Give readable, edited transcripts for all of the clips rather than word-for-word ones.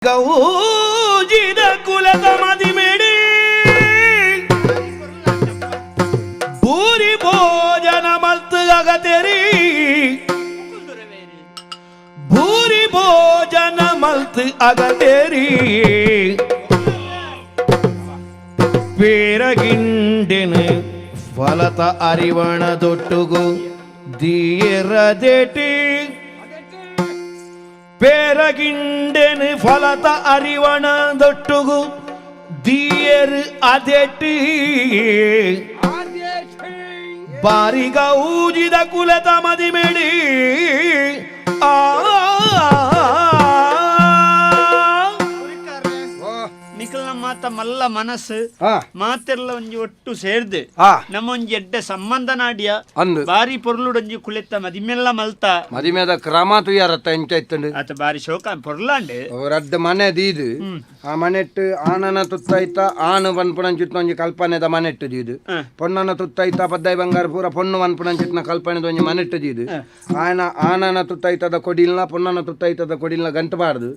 ಗೌಜಿದ ಕುಲದ ಮದಿಮೆಡಿ ಭೂರಿ ಭೋಜನ ಮಲ್ತು ಅಗತೆರಿ ಭೂರಿ ಭೋಜನ ಮಲ್ತು ಅಗತೆರಿ ಪೇರಗಿಂಡಿನ ಫಲತ ಅರಿವಣ ದೊಟ್ಟುಗು ದೀರದೆಟಿ ಪೇರಗಿಂಡೆನು ಫಲತ ಅರಿವಣ ದೊಟ್ಟುಗು ದಿಯರ್ ಅದೆಟಿ ಬಾರಿಗ ಊಜಿದ ಕುಲತ ಮದಿಮೆಡಿ ಆ ನಿಖಲ್ನ ಮಾತ ಮಲ್ಲ ಮನಸ್ಸು ಮಾತೆಲ್ಲ ಒಂಜಿ ಒಟ್ಟು ಸೇರ್ದು ನಮ್ಮ ಒಂಜಿ ಎಡ್ಡೆ ಸಂಬಂಧ ನಾಡಿಯ ಅಂದು. ಬಾರಿ ಪೊರ್ಲುಡೊಂಜಿ ಕುಲೆತ್ತ ಮದಿಮೆಲ್ಲ ಮಲ್ತ ಮದಿಮೆದ ಕ್ರಮ ತುಯಾರತ್ತ ಎಂಚ ಇತ್ತಂಡು ಆತ ಬಾರಿ ಶೋಕ ಪೊರ್ಲಾಂಡೆ ರಡ್ಡ್ ಮನೆ ದೀದು ಆ ಮನೆಟ್ಟು ಆನನ ತುತ್ತೈತ ಆನು ಪನ್ಪುಣಂಚಿತ್ನ ಒಂಜಿ ಕಲ್ಪನೆದ ಮನೆಟ್ಟು ದೀದು ಪೊನ್ನನ ತುತ್ತೈತ ಪದ್ದೈ ಬಂಗಾರ ಪೂರ ಪೊಣ್ಣು ಪನ್ಪುಣಂಚಿತ್ನ ಕಲ್ಪನೆದ ಒಂಜಿ ಮನೆಟ್ಟು ದೀದು ಆಯನ ಆನನ ತುತ್ತೈತದ ಕೊಡಿಲ್ನ ಪೊನ್ನನ ತುತ್ತೈತದ ಕೊಡಿಲ್ನ ಗಂಟು ಬಾರ್ದು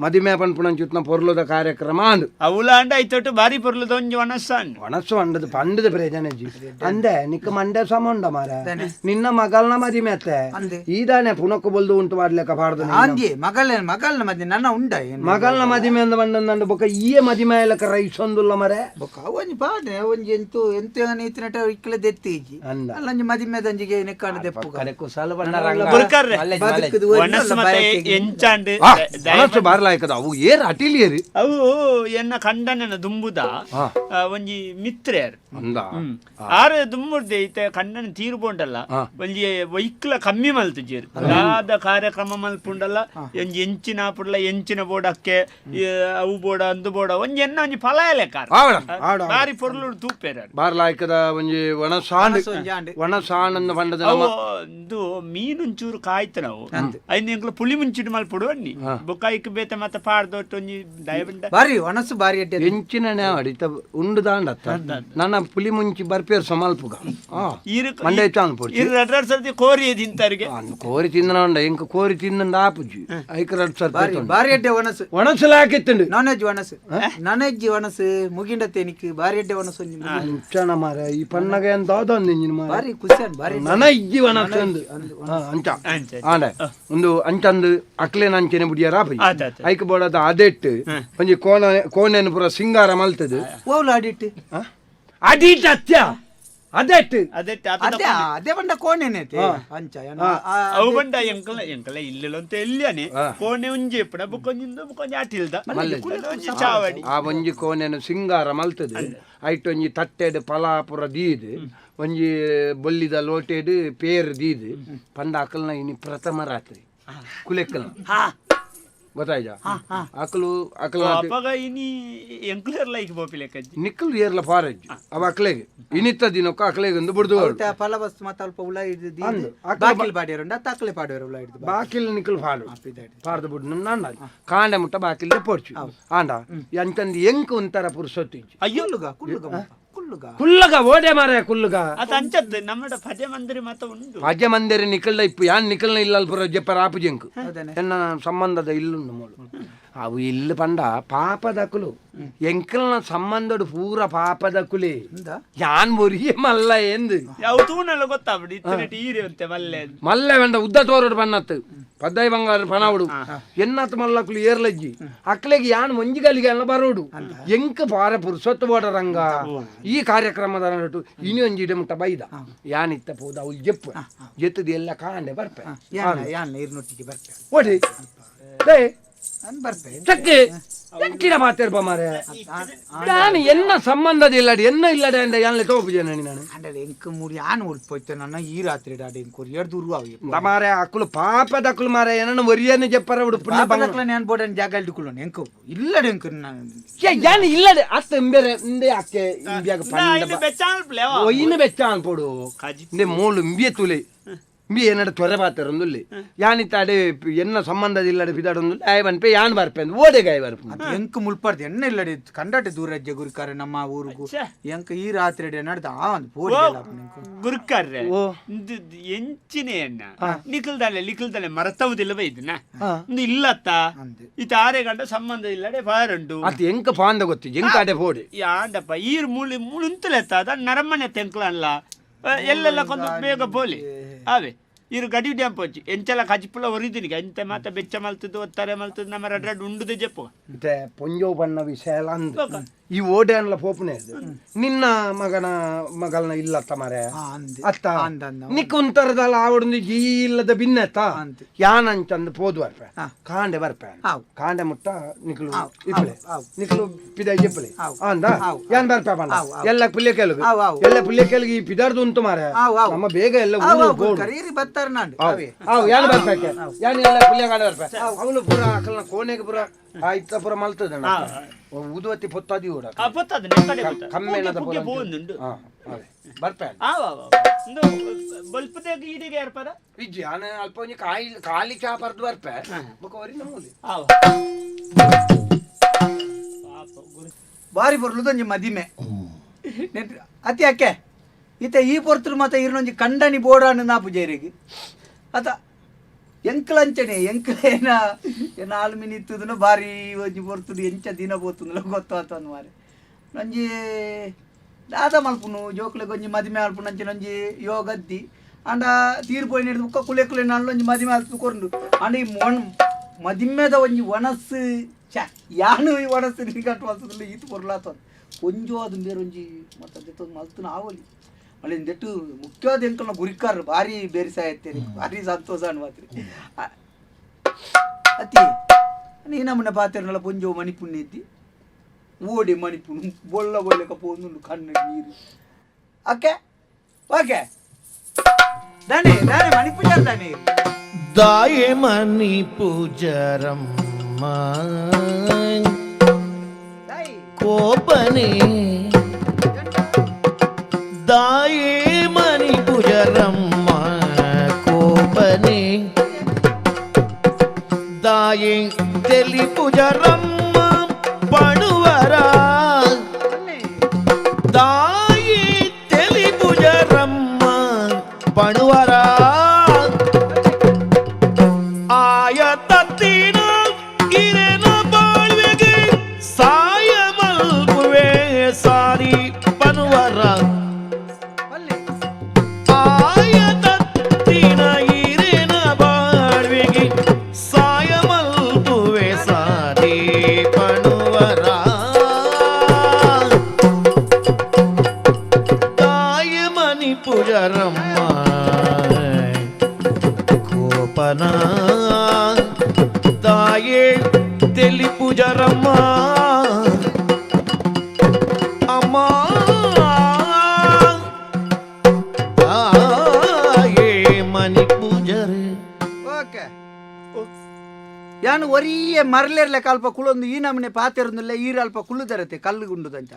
ಮದಿಮೆ ಪನ್ಪುಣಂಚಿತ್ನ ಪೊರ್ಲುದ ಕಾರ್ಯಕ್ರಮ ಅಂದು ಅವುಲಾಂಡ ಐತೊಟ್ಟು ಬಾರಿ ಪೊರ್ಲುದ ಒಂಜಿ ವನಸ್ಸಾಂಡ್ ಒಣಸು ಅಂಡದ ಪಂಡದ ಪ್ರಯೋಜನ ಇಜ್ಜಿ. ಅಂದೆ ನಿಕ್ಕ ಮಂಡೆ ಸಮ ಉಂಡ ಮಾರ ನಿನ್ನ ಮಗಲ್ನ ಮದಿಮೆ ಅತ್ತೆ ಈದಾನೆ ಪುನಕ್ಕು ಬೊಲ್ದು ಉಂಟು ಮಾಡ್ಲೆಕ್ಕ ಪಾಡ್ದು ನಿನ್ನ. ಆಂದಿ ಮಗಲ ಮಗಲ್ನ ಮದ್ದೆ ನನ್ನ ಉಂಡ ಏನು ಮಗಲ್ನ ಮದಿಮೆ ಅಂದ ಬಂದಂದು ಬೊಕ್ಕ ಈಯ ಮದಿಮೆ ಲಕ ರೈಸೊಂದುಲ್ಲ ಮರೆ ಬೊಕ್ಕ ಒಂಜಿ ಪಾಡ್ನೆ ಒಂಜಿ ಎಂತು ಎಂತು ಇತ್ತಿನಟ ಇಕ್ಕಲೆ ದೆತ್ತಿ ಇಜ್ಜಿ ಅಂದ. ಅಲ್ಲೊಂಜಿ ಮದಿಮೆದಂಜಿಗೆ ನೆಕ್ಕಾಂಡ ದೆಪ್ಪುಗ ಕಡೆ ಕುಸಾಲ ಬಣ್ಣ ರಂಗ ಗುರುಕರ್ರೆ ಬದುಕುದು ಒಂಜಿ ವನಸ್ಸು ಅಲ್ಲ ಮತ್ತೆ ಬಯಕೆಗೆ. ಎಂಚಾಂಡ್ ಮನಸ್ಸು ಬಾರ್ಲಾಯ್ಕದ ಅವು ಏರ್ ಅಟಿಲ್ ಏರು ಅವು ಎನ್ನ ಕಂಡನನ ದುಂಬುದ ಒಂಜಿ ಮಿತ್ರೆಯರ್ ಅಂದ ಆರು ದುಂಬುರ್ದೆ ಇತ್ತೆ ಕಂಡನ ತೀರ್ಪೊಂಡಲ್ಲ ಒಂಜಿ ವೈಕ್ಲ ಕಮ್ಮಿ ಮಲ್ತುಜೆರ್ ದಾದ ಕಾರ್ಯಕ್ರಮ ಮಲ್ಪುಂಡಲ್ಲ ಒಂಜಿ ಎಂಚಿನ ಪುಡ್ಲ ಎಂಚಿನ ಬೋಡಕ್ಕೆ ಅವು ಬೋಡ ಅಂದು ಬೋಡ ಒಂಜಿ ಎನ್ನ ಒಂಜಿ ಫಲ ಲೆಕ್ಕ ಆವಡ ಆಡ ಬಾರಿ ಪೊರ್ಲು ತೂಪೇರ ಬಾರ್ಲಾಯ್ಕದ ಒಂಜಿ ಒಣ ಸಾಂಡ್ ಒಂಜಿ ಆಂಡ್. ಒಣ ಸಾಂಡ್ ಅಂದ ಪಂಡದ ಅವು ನಮ್ಮ ಇಂದು ಮೀನುಂಚೂರು ಕಾಯ್ತು ನಾವು ಐದು ಎಂಕ್ಲ ಪುಳಿ ಮುಂಚಿಟ್ಟು ಮಲ್ಪುಡು ಅನ್ನಿ ಬೊಕ್ಕ ಬೇತೆ ಮತ್ತೆ ಪಾಡ್ದೊಟ್ಟು ಒಂಜಿ ದಯವಿಂಡ ಬಾರಿ ಒಣಸು ಬಾರಿ ಎಡ್ಡೆ ಎಂಚಿನ ಅಡಿತ ಉಂಡು ದಾಂಡತ್ತ ನನ್ನ ಪುಲಿ ಮುಂಚಿ ಬರ್ಪೇರ್ ಸಮಾಲ್ಪುಗ ಈರು ಮಂಡೆ ಚಾನ್ ಪೊಡ್ಚಿ ಇರು ರಡ್ ರಡ್ ಸರ್ತಿ ಕೋರಿ ತಿಂತಾರಿಗೆ ಅನ್ನು ಕೋರಿ ತಿಂದನ ಉಂಡ ಇಂಕ ಕೋರಿ ತಿಂದಂಡ ಆಪುಜಿ ಐಕ ರಡ್ ಬಾರಿ ಸರ್ತಿ ಬಾರಿ ಎಡ್ಡೆ ಒಣಸು ಒಣಸಲಾಕಿತ್ತಂಡು ನಾನ್ ವೆಜ್ ಒಣಸು ನಾನ್ ವೆಜ್ ಒಣಸು ಮುಗಿಂಡ ತೇನಿಕ್ ಬಾರಿ ಎಡ್ಡೆ ಒಣಸು ಒಂಜಿ ಮುಗಿಂಡ. ಅಂಚನ ಮಾರ ಈ ಪನ್ನಗ ಎಂತ ನಿಂಜಿನ ಮಾರ ಬಾರಿ ಖುಷಿ ಅಂಡ್ ಬಾರಿ ನನ ಇಜ್ಜಿ ಒಣಸಂದು ಅಂಚ ಅಂಚ. ಆಂಡ ಒಂದು ಅಂಚಂದು ಅಕ್ಲೇನ ಅಂಚನೆ ಬುಡಿಯಾರ ಆಪುಜಿ ಆತ್ ಆತ್. ಐಕ ಬೋಡದ ಅದೆಟ್ಟು ಒಂಜಿ ಕೋಣ ಕೋಣೆನ್ ಪೂರ ಸಿಂಗಾರ ಮಲ್ತದು ಓವ್ಲ ಅಡಿಟ್ ಅಡಿಟ್ ಅತ್ಯ ಅದೆಟ್ಟು ಅದೇ ಅದೇ ಅದೇ ಬಂಡ ಕೋಣೆನೇತೆ ಅಂಚ ಏನ, ಅವು ಬಂಡ ಎಂಕಲ ಎಂಕಲ ಇಲ್ಲಂತ ಎಲ್ಲಿಯಾನೆ ಕೋಣೆ ಒಂಜಿ ಎಪ್ಪಡ ಬುಕ್ಕೊಂಜಿಂದ ಬುಕ್ಕೊಂಜಿ ಆಟಿಲ್ದ ಒಂಜಿ ಚಾವಡಿ ಆ ಒಂಜಿ ಕೋಣೆನು ಸಿಂಗಾರ ಮಲ್ತದು ಐಟ್ ಒಂಜಿ ತಟ್ಟೆಡ್ ಪಲಾಪುರ ದೀದ್ ಒಂಜಿ ಬೊಲ್ಲಿದ ಲೋಟೆಡ್ ಪೇರ್ ದೀದ್ ಪಂಡ ಅಕಲ್ನ ಇನಿ ಪ್ರಥಮ ರಾತ್ರಿ ಕುಲೆಕ್ಕಲ್ನ ಗೊತ್ತಾಯ್ತಾ ಅಕಲು ಅಕಲ ಅಪಗ ಇನಿ ಎಂಕ್ಲರ್ ಲೈಕ್ ಬೋಪಿ ಲೆಕ್ಕಜ್ಜಿ ನಿಕ್ಕಲ್ ಏರ್ಲ ಫಾರೆಜ್ ಅವ ಅಕ್ಲೆಗ್ ಇನಿತ್ತ ದಿನಕ್ಕ ಅಕ್ಲೆಗ್ ಒಂದು ಬುಡ್ದು ಅವುತ ಫಲ ವಸ್ತು ಮಾತ ಅಲ್ಪ ಉಳ ಹಿಡ್ದು ಅಂದು. ಬಾಕಿಲ್ ಪಾಡ್ಯಾರುಂಡ ತಕ್ಲೆ ಪಾಡ್ಯಾರು ಉಳ ಹಿಡ್ದು ಬಾಕಿಲ್ ನಿಕ್ಕಲ್ ಫಾಡು ಫಾರ್ದು ಬುಡ್ದು ನಾಂಡ ಕಾಂಡ ಮುಟ್ಟ ಬಾಕಿಲ್ ಪೊಡ್ಚು ಆಂಡ ಎಂತಂದು ಎಂಕ್ ಒಂಥರ ಪುರುಸೊತ್ತು ಇಜ್ಜಿ. ಅಯ್ಯೋ ಕುಲ್ಲುಗ ಕುಲ್ಲುಗ ಮಾತ, ಕುಲ್ಲುಗ ಕುಲ್ಲಗ ಓಡೆ ಮಾರಾಯ ಕುಲ್ಲಗ ಅತ ಅಂಚದ್ದು ನಮ್ಮಡ ಪಜೆ ಮಂದಿರಿ ಮತ ಉಂಡು ಅಜ್ಜ ಮಂದಿರ ನಿಕಲ್ದ ಇಪ್ಪು ಯಾನ್ ನಿಕಲ್ನ ಇಲ್ಲ ಪುರ ಜೆಪ್ಪರ ಆಪುಜೆಂಕು ಹೌದಾನೆ? ಎನ್ನ ಸಂಬಂಧದ ಇಲ್ಲುಂಡು ಮೂಲು ಅವು ಇಲ್ಲು ಪಂಡ ಪಾಪದಕುಲು ಎಂಕಲ್ನ ಸಂಬಂಧಡು ಪೂರ ಪಾಪದಕುಲೇ ಇಂದ? ಯಾನ್ ಒರಿಯೆ ಮಲ್ಲ ಎಂದು ಯಾವ ತೂನೆಲ್ಲ ಗೊತ್ತಾಗ್ಬಿಡಿ ಇತ್ತನೆಟ್ ಈರೆ ಅಂತೆ ಮಲ್ಲೆ ಅಂತ. ಮಲ್ಲ ವೆಂಡ ಉದ್ದ ತೋರಡು ಬನ್ನತ್ತು ಪದ್ದೈ ಬಂಗಾರ ಪಣಾವುಡು ಎನ್ನತ್ ಮಲ್ಲಕುಲು ಏರ್ಲಜ್ಜಿ ಅಕ್ಲೆಗೆ ಯಾನ್ ಒಂಜಿಗಲಿಗೆ ಅಲ್ಲ ಬರೋಡು ಎಂಕ ಪಾರ ಪುರುಸೊತ್ತು ಬೋಡ ರಂಗ ಈ ಕಾರ್ಯಕ್ರಮದ ನಡುಟು ಇನಿ ಒಂಜಿ ಇಡೆ ಮುಟ್ಟ ಬೈದ ಯಾನಿತ್ತ ಪೋದ ಅವ್ಲು ಜೆಪ್ಪು ಜೆತ್ತದ ಎಲ್ಲ ಕಾಂಡೆ ಬರ್ಪೆ ಯಾನ್ ಯಾನ್ ಇರ್ನೊಟ್ಟಿಗೆ ಬರ್ಪೆ ಓಡಿ ಲೇ ನಾನು ಬರ್ಪೆ ಚಕ್ಕೆ ಎಂಚಿನ ಮಾತೇರ್ಪ ಮಾರೆ ನಾನು ಎನ್ನ ಸಂಬಂಧದ ಇಲ್ಲಡಿ ಎನ್ನ ಇಲ್ಲಡೆ ಅಂದ ಯಾನ್ಲೆ ತೋಪುಜೆ ನಾನು ಅಂಡಲೆ ಎಂಕ್ ಮೂರಿ ಯಾನ್ ಉಳ್ಪೋಯ್ತು ನನ್ನ ಈ ರಾತ್ರಿ ಡಾಡಿ ಎಂಕ್ ಎರಡು ದೂರ ಅವು ಮಾರೆ ಅಕ್ಕಲು ಪಾಪದ ಅಕ್ಕಲು ಮಾರೆ ಏನನ್ನ ಒರಿಯನ್ನ ಜೆಪ್ಪರ ಉಡು ಪುಣ್ಯ ಬಂಗ ಪಾಪದಕ್ಲ ನಾನು ಬೋಡನ್ ಜಾಗ ಇಡ್ಕೊಳ್ಳೋಣ ಎಂಕ್ ಇಲ್ಲಡೆ ಎಂಕ್ ನಾನು ಯಾನ್ ಇಲ್ಲಡೆ ಅತ್ತ ಇಂಬೇರೆ ಇಂದೆ ಅಕ್ಕೆ ಇಂಬಿಯಾಗ ನಾ ಪಂಡ ಇನ್ನು ಬೆಚ್ಚಾಲ್ಪ್ಲೆ ಅವ. ಒಯ್ಯಿನ ಬೆಚ್ಚ ಅನ್ಪೋಡು ಕಾಜಿ. ಇಂದೆ ಮೂಲು ಇಂಬಿಯ ತುಲೆ Me ಏನಡ ತ್ವರೆ ಪಾತೆರೊಂದುಲ್ಲೆ ಯಾನಿತ್ತಾಡೆ ಎನ್ನ ಸಂಬಂಧದಿಲ್ಲಡೆ ಪಿದಾಡೊಂದುಲ್ಲೆ ಆಯ್ ಪನ್ಪೆ ಯಾನ್ ಬರ್ಪೆ ಅಂದ್ ಓಡೆಗ್ ಆಯ್ ಬರ್ಪುನು. ಎಂಕ್ ಮುಲ್ಪರ್ದು ಎಣ್ಣ ಇಲ್ಲಡೆ ಕಂಡಾಟೆ ದೂರಜ್ಜ ಗುರುಕಾರೆ ನಮ್ಮ ಊರುಗು. ಛೆ. ಎಂಕ್ ಈ ರಾತ್ರಿ ನಡ್ದ ಆ ಒಂದು ಪೋಡಿ ಗುರುಕಾರ್ರೆ. ಓ. ಇಂದು ಎಂಚಿನ ಎಣ್ಣ ನಿಖಲ್ದಾಲೆ ಲಿಖಲ್ದಾಲೆ ಮರತವುದಿಲ್ಲ ಬೈದನ ಇಂದು ಇಲ್ಲತ್ತ. ಅಂದ್. ಈ ತಾರೆ ಗಂಡ ಸಂಬಂಧ ಇಲ್ಲಡೆ ಬಾರುಂಡು. ಅತ್ ಎಂಕ್ ಪಾಂದ ಗೊತ್ತಿ ಎಂಕ್ ಅಡೆ ಪೋಡೆ. ಯಾಂಡಪ್ಪ ಈರ್ ಮೂಳಿ ಮುಳುಂತಲೆತ್ತ ಅದ ನರಮನೆ ತೆಂಕ್ಲಲ್ಲ ಎಲ್ಲೆಲ್ಲ ಕೊಂದು ಬೇಗ ಪೋಲಿ ಆವೆ ಇರು ಗಡಿ ಡ್ಯಾಂಪ್ ಹೋಚಿ ಎಂಚಲ ಕಜಿಪುಲ ಒರಿದಿನಿಗೆ ಎಂತ ಮಾತ ಬೆಚ್ಚ ಮಲ್ತದ್ದು ಒತ್ತಾರೆ ಮಲ್ತದ್ದು ನಮ್ಮ ರಡ್ ರಡ್ ಉಂಡುದೆ ಜಪ್ಪು. ಇತ್ತೆ ಪೊಂಜೋ ಬಣ್ಣ ವಿಷಯ ಅಲ್ಲ ಅಂದ್ ಈ ಓಡೆ ಅನ್ಲ ಪೋಪುನೆ ಅದು. ನಿನ್ನ ಮಗನ ಮಗಲ್ನ ಇಲ್ಲತ್ತ ಮಾರೆ. ಅಂದ್. ಅತ್ತ. ಅಂದ್ ಅಂದ್. ನಿಕ್ ಒಂಥರದಲ್ಲ ಆವಡೊಂದು ಜೀ ಇಲ್ಲದ ಬಿನ್ನತ್ತ. ಅಂದ್. ಯಾನಂಚಂದು ಪೋದು ಬರ್ಪೆ. ಹಾ. ಕಾಂಡೆ ಬರ್ಪೆ. ಆವ್. ಕಾಂಡೆ ಮುಟ್ಟ ನಿಕ್ಲು ಆವ್, ಇಪ್ಪಲೆ. ಆವ್. ನಿಕ್ಲು ಪಿದಾಯಿ ಜೆಪ್ಪಲೆ. ಆವ್. ಅಂದ. ಆವ್. ಯಾನ್ ಬರ್ಪೆ ಪಂಡ. ಆವ್, ಆವ್. ಎಲ್ಲ ಪುಲ್ಯ ಕೆಲಗು. ಆವ್, ಆವ್. ಎಲ್ಲ ಪುಲ್ಯ ಕೆಲಗು ಈ ಪಿದಾರ್ದು ಉಂಟು ಮಾರೆ. ಆವ್, ಆವ್. ನಮ್ಮ ಬೇಗ ಎಲ್ಲ ಆವ್, ಊರು ಆವ್, ಗೋಡು. ಗುರುಕಾರೆ, ಈರಿ ಬತ್ತಾರ ನಾಂಡು. ಆವ್. ಅವೇ. ಆವ್, ಯಾನ್ ಬರ್ಪೆ. ಯಾನ್ ಎಲ್ಲ ಪುಲ್ಯ ಕಾಂಡೆ ಬರ್ಪೆ. ಅವಳು ಪೂರ ಅಕಲ್ನ ಕೋಣೆಗೆ ಪೂರ ಆಯ್ತ ಪೂರ ಮಲ್ತದ ಉದುವತ್ತಿ ಪೊತ್ತಾದಿ ಓಡ. ಆ ಪೊತ್ತದ ನೆಕ್ಕಡೆ ಪೊತ್ತ. ಕಮ್ಮೆಣದ ಪುಗ್ಗೆ ಪೂರ ಪೋವೊಂದುಂಡು. ಹಾ, ಅದೇ. ಬರ್ಪೆ. ಆವ್ ಆವ್ ಆವ್. ಇಂದು ಬೊಲ್ಪುದೆಗ್ ಈಡಿಗೆ ಏರ್ಪದ. ಇಜ್ಜಿ ಆನೆ ಅಲ್ಪ ಒಂಜಿ ಕಾಯಿ ಖಾಲಿ ಚಾ ಪರ್ದು ಬರ್ಪೆ ಬೊಕ ಒರಿ ನಮೂಲಿ. ಆವ್. ಪಾಪ ಗುರು. ಬಾರಿ ಬೊರ್ಲುದೊಂಜಿ ಮದಿಮೆ ಅತಿ ಅಕ್ಕೆ ಇತ್ತೆ ಈ ಪೊರ್ತುಡು ಮಾತ ಇರ್ನೊಂಜಿ ಕಂಡನಿ ಬೋಡಾನು ನಾ ಪೂಜಾರಿಗೆ ಅತ ಎಂಕ್ಲಂಚನೆ ಎಂಕ್ಲೇನ ಏನ ಆಲ್ಮಿನಿ ಇತ್ತುದನ ಬಾರಿ ಒಂಜಿ ಪೊರ್ತುಡು ಎಂಚ ದಿನ ಪೋತುಂದಲ ಗೊತ್ತಾತ ಅಂದ್ ಮಾರೆ ಒಂಜಿ ದಾದ ಮಲ್ಪುನು ಜೋಕ್ಲೆಗ್ ಒಂಜಿ ಮದಿಮೆ ಮಲ್ಪುನು ಅಂಚಿನ ಒಂಜಿ ಯೋಗದ್ದಿ ಆಂಡ ತೀರ್ ಪೋಯಿನ ಹಿಡ್ದು ಬೊಕ್ಕ ಕುಲೆ ಕುಲೆ ನಾಲ್ ಒಂಜಿ ಮದಿಮೆ ಮಲ್ತು ಕೊರ್ಂಡು ಆಂಡ ಈ ಮೊಣ್ ಮದಿಮೆದ ಒಂಜಿ ಒಣಸ್ಸು ಛ ಯಾನು ಈ ಒಣಸ್ಸು ನಿಗಂಟು ಮಲ್ತುಂಡ ಈತ್ ಪೊರ್ಲಾತ ಕೊಂಜೋ ಅದು ಬೇರೆ ಒಂಜಿ ಮತ್ತೆ ದೆತ್ತೊಂದು ಮಲ್ತುನ ಆವಲಿ ಮಳೆ ದೆಟ್ಟು ಮುಖ್ಯವಾದ ಎಂಕಲ್ನ ಗುರಿಕಾರರು ಭಾರಿ ಬೇರಿಸಾಯತ್ತೇನೆ ಭಾರಿ ಸಂತೋಷ ಅನ್ಮಾತ್ರಿ ಅತಿ ನೀ ನಮ್ಮನ್ನ ಪಾತೆರ್ನಲ್ಲ ಪೊಂಜೋ ಮಣಿಪುಣ್ಯ ಇದ್ದಿ ಓಡಿ ಮಣಿಪುಣು ಬೊಲ್ಲ ಬೊಲ್ಲಕ ಪೋಂದುಂಡು ಕಣ್ಣು ನೀರು ಅಕ್ಕೆ ಓಕೆ ದಾನೆ ದಾನೆ ಮಣಿಪುಜಾರ್ ದಾನೆ. ದಾಯೆ ಮನಿ ಪೂಜರಮ್ಮ ದಾಯಿ ಕೋಪನೆ ದಾಯೆ ಮನಿ ಪೂಜರಮ್ಮ ಕೋಪನೆ ದಾಯೆ ತೆಲಿ ಪೂಜರಮ್ಮ ಪಣುವರ ದಾಯೆ ತೆಲಿ ಪೂಜರಮ್ಮ ಪಣುವರ ಆಯ ತತ್ತಿನ ಗಿರನ ಬಾಳ್ವೆಗೆ ಸಾಯ ಮಲ್ಪುವೆ ಸಾರಿ ಪನುವರ ಅಲ್ಲಿ ಆಯ ತತ್ತಿನ ಇರೆನ ಬಾಳ್ವೆಗೆ ಸಾಯ ಮಲ್ಪುವೆ ಸಾರಿ ಪಣುವರ ತಾಯ ಮನಿ ಪುಜರಮ್ಮ ಕೋಪನ ತಾಯೇ ತೆಲಿ ಪೂಜರಮ್ಮ ಅಮ್ಮ ತಾಯೇ ಮನಿ ಪೂಜರೆ. ಓಕೆ ಯಾನು ಒರಿಯೇ ಮರಲೇರ್ಲೆ ಕಲ್ಪ ಕುಳೊಂದು ಈ ನಮನೆ ಪಾತೆರೊಂದಿಲ್ಲ ಈರ ಅಲ್ಪ ಕುಳ್ಳುದರತೆ ಕಲ್ಲು ಗುಂಡುದಂಚ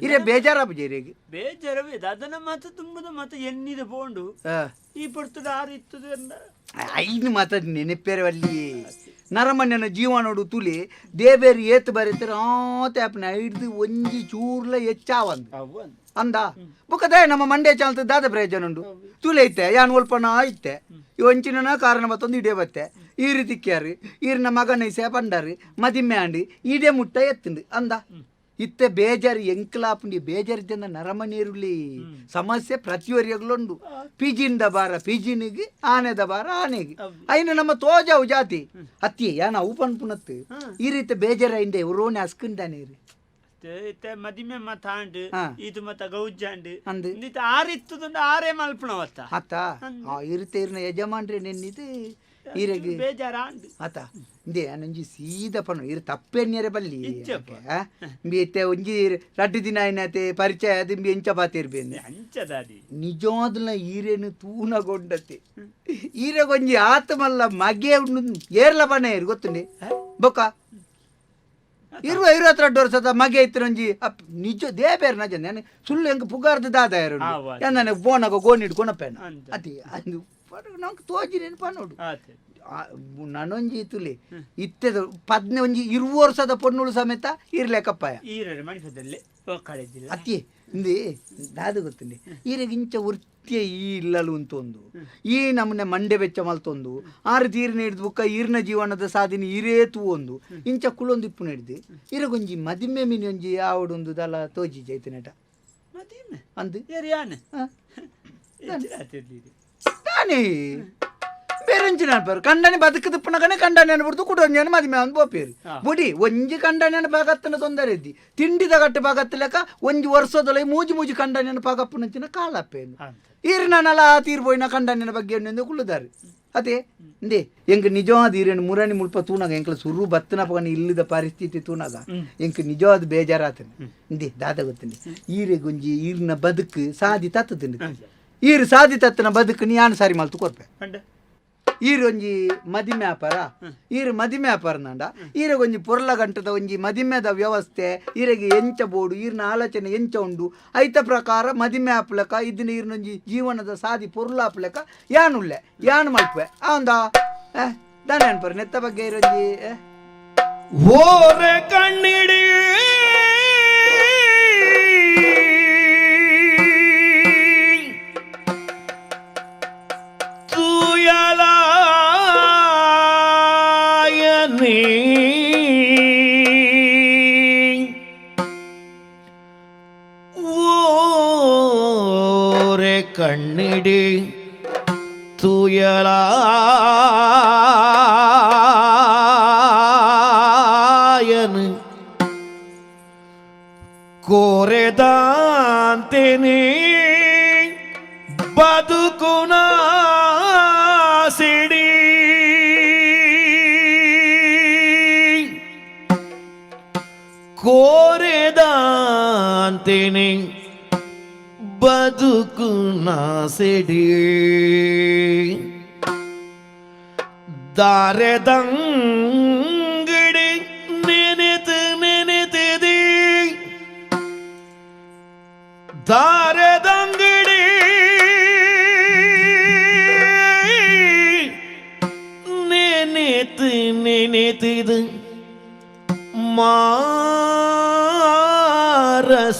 ಇರೇ ಬೇಜಾರಾಪು ಜೇರಿಗೆ. ಬೇಜಾರವೇ ಇದೆ. ಅದನ್ನ ಮಾತ ತುಂಬುದ ಮಾತ ಎಣ್ಣಿದ ಪೋಂಡು ಈ ಪೊರ್ತುಡು ಆರು ಇತ್ತದು ಎಂದ. ಐನು ಮಾತ ನೆನಪೇರವಲ್ಲಿ ನರಮನ್ಯನ ಜೀವನೋಡು ತುಲಿ ದೇಬೇರಿ ಏತ್ ಬರೀತಾರೆ ಆತೆ ಅಪ್ಪನ ಹಿಡ್ದು ಒಂಜಿ ಚೂರ್ಲ ಹೆಚ್ಚಾವಂದು ಅಂದ ಬುಕ್ಕದೇ ನಮ್ಮ ಮಂಡ್ಯ ಚಾಲ್ತ ದಾದ ಪ್ರಯೋಜನ ಉಂಡು ತುಲೆ ಐತೆ ಯಾನ್ ಒಲ್ಪನ ಐತೆ ಈ ಒಂಚಿನ ಕಾರಣ ಮತ್ತೊಂದು ಇಡೇ ಬತ್ತೆ ಈ ರೀತಿ ಕ್ಯಾರು ಈರಿನ ಮಗನ ಇಸೆ ಪಂಡಾರು ಮದಿಮೆ ಆಂಡಿ ಇಡೇ ಮುಟ್ಟ ಎತ್ತುಂಡು ಅಂದ ಇತ್ತೆ ಬೇಜಾರು ಎಂಕ್ಲಾಪುಂಡಿ ಬೇಜಾರಿದ್ದ ನರಮನೀರುಲಿ ಸಮಸ್ಯೆ ಪ್ರತಿಯೊರಿಯಗ್ಲುಂಡು ಪಿಜಿಂದ ಬಾರ ಪಿಜಿನಿಗೆ ಆನೆದ ಬಾರ ಆನೆಗೆ ಐನು ನಮ್ಮ ತೋಜಾವು ಜಾತಿ ಅತ್ತಿ ಯಾನ ಅವು ಪನ್ಪುನತ್ತು ಈ ರೀತಿ ಬೇಜಾರಾಯಿಂದೆ ಉರೋನೆ ಅಸ್ಕಂದಾನೆ ರೀ. ಇತ್ತೆ ಮದಿಮೆ ಮತ ಆಂಡ್ ಹಾ. ಇದು ಮತ ಗೌಜಾಂಡ್ ಅಂದ್. ಇಂದಿತ್ತ ಆರು ಇತ್ತದಂಡ ಆರೇ ಮಲ್ಪಣವತ್ತ. ಆತ ಆ ಇರುತ್ತೆ ಇರ್ನ ಯಜಮಾನ್ರೆ ನೆನ್ನಿದು ಈರೆಗೆ ಬೇಜಾರ ಆಂಡ್. ಆತ ಇಂದೆ ನಂಜಿ ಸೀದಾ ಪಣ್ಣು ಇರು ತಪ್ಪೆನ್ಯರೆ ಬಲ್ಲಿ. ಇಜ್ಜಪ್ಪ. ಇಂಬಿ ಇತ್ತೆ ಒಂಜಿ ರಡ್ಡು ದಿನ ಆಯ್ನಾತೆ ಪರಿಚಯ ಅದು ಇಂಬಿ ಎಂಚ ಪಾತಿರ್ಬೇನೆ ಅಂಚದಾದಿ ನಿಜವಾದ್ಲ ಈರೇನು ತೂನಗೊಂಡತೆ ಈರೆಗೊಂಜಿ ಆತ್ಮಲ್ಲ ಮಗೆ ಉಂಡು ಏರ್ಲ ಬಣ್ಣ ಏರು ಗೊತ್ತುಂಡೆ ಬೊಕ್ಕ ಇರುವ 22 ವರ್ಷದ ಮಗೆ ಇತ್ತು ಒಂಜಿ ಅಪ್ ನಿಜ ದೇಬೇರ್ ನಜ ನಾನು ಸುಳ್ಳು ಹೆಂಗ್ ಪುಗಾರ್ದ ದಾದ ಯಾರು ಆವ. ನಾನು ಬೋನಾಗ ಗೋಣಿ ಹಿಡ್ಕೊಳಪ್ಪೇನ ಅಂದ. ಅತಿ ಅದು ನಂಗೆ ತೋಜಿನೇನು ಪನ್ನೋಡು. ಆತೆ. ನನೊಂಜಿ ತುಲೆ ಇತ್ತೆದ 15 ಒಂಜಿ 20 ವರ್ಷದ ಪೊಣ್ಣುಳು ಸಮೇತ ಇರ್ಲೆಕಪ್ಪಾಯ ಈರರೆ ಮಣಿಪದಲ್ಲಿ ಕಾಲೇಜಿಲ್ಲ ಅತ್ತಿ ಇಂದು ದಾದ ಗೊತ್ತುಂಡೆ ಈರೆಗೆ ಇಂಚ ವೃತ್ತಿಯ ಈ ಇಲ್ಲಲು ಅಂತೊಂದು ಈ ನಮ್ಮನೆ ಮಂಡೆ ಬೆಚ್ಚ ಮಲ್ತೊಂದು ಆರು ತೀರ್ನ ಹಿಡ್ದು ಬುಕ್ಕ ಈರ್ನ ಜೀವನದ ಸಾಧನೆ ಈರೇ ತೂವೊಂದು ಇಂಚ ಕುಲೊಂದು ಇಪ್ಪು ಹಿಡ್ದು ಈರಗೊಂಜಿ ಮದಿಮೆ ಮಿನಿ ಒಂಜಿ ಆವಡೊಂದು ದಲ ತೋಜಿ ಜೈತನೇಟ ಮದಿಮೆ ಅಂದು ಏರು ಯಾನೆ ಹಾ. ಎಚ್ಚರಾತಿರ್ಲಿದೆ. ತಾನೇ ಬೇರೆಂಚಿನ ಅನ್ಪಾರು ಕಂಡನೆ ಬದುಕುದಿಪ್ಪನಕನೆ ಕಂಡನೆ ಅನ್ಬಿಡ್ತು ಕುಡೊಂಜನ ಮದಿಮೆ ಅಂದ್ ಬೋಪೇರು ಬುಡಿ ಒಂಜಿ ಕಂಡನೆ ಪಾಕತ್ತನ ತೊಂದರೆ ಇದ್ದಿ ತಿಂಡಿದ ಗಟ್ಟೆ ಪಾಕತ್ತ ಲೆಕ್ಕ ಒಂಜಿ ವರ್ಷದೊಳ ಮೂಜಿ ಮೂಜಿ ಕಂಡನೆ ಪಾಕಪ್ಪನಂಚಿನ ಕಾಲಪ್ಪೇನು ಅಂತ. ಈರು ನಾನಲ್ಲ ತೀರ್ಪೋಯಿನ ಕಂಡನಿನ ಬಗ್ಗೆ ಎಣ್ಣೆಂದು ಕುಳ್ಳುದಾರೆ ಅದೇ ಇಂದೇ ಎಂಕ್ ನಿಜವಾದ ಈರೇನು ಮುರಣಿ ಮುಲ್ಪ ತೂನಾಗ ಎಂಕ್ಲ ಸುರು ಬತ್ತನ ಪಗನ ಇಲ್ಲದ ಪರಿಸ್ಥಿತಿ ತೂನಾಗ ಎಂಕ್ ನಿಜವಾದ ಬೇಜಾರಾತನೆ ಇಂದೇ ದಾದ ಗೊತ್ತಂಡೆ ಈರೆ ಗುಂಜಿ ಈರ್ನ ಬದುಕು ಸಾದಿ ತತ್ತುಂಡು ಈರು ಸಾದಿ ತತ್ತನ ಬದುಕು ನೀ ಯಾನ್ ಸಾರಿ ಮಲ್ತು ಕೊರ್ಪೆ ಪಂಡ ಈರೊಂಜಿ ಮದಿಮೆ ವ್ಯಾಪಾರ ಈರು ಮದಿಮೆ ವ್ಯಾಪಾರ ನಾಂಡ ಈರೆಗೊಂಜಿ ಪೊರ್ಲ ಗಂಟದ ಒಂಜಿ ಮದಿಮೆದ ವ್ಯವಸ್ಥೆ ಈರೆಗೆ ಎಂಚ ಬೋಡು ಈರ್ನ ಆಲೋಚನೆ ಎಂಚ ಉಂಡು ಐತ ಪ್ರಕಾರ ಮದಿಮೆ ಆಪ್ಲಕ ಇದನ್ನ ಈರ್ನೊಂಜಿ ಜೀವನದ ಸಾದಿ ಪೊರ್ಲ ಆಪ್ಲಕ ಯಾನುಲ್ಲೆ ಯಾನು ಮಲ್ಪೆ ಆಂದ ದಾನೆ ಅನ್ಪರ್ ನೆತ್ತ ಬಗ್ಗೆ ಈರೊಂಜಿ ಓರೆ ಕಣ್ಣಿಡಿ ತೂಯಲಾಯನಿ ಓರೆ ಕಣ್ಣಿಡಿ ತೂಯಲಾಯನು ಕೋರೆದಾಂತೆನೆ ಬದುಕುನ ಸಿಡಿ ಕೋರೆದಾಂತೆನೆ ಬದುಕುನ ಸಿಡಿ ದಾರೆದಂಗಡಿ ನೆನೆತು ನೆನೆತಿದೆ ದಾರೆದಂಗಡಿ ನೆನೆತು ನೆನೆತಿದು ಮಾರ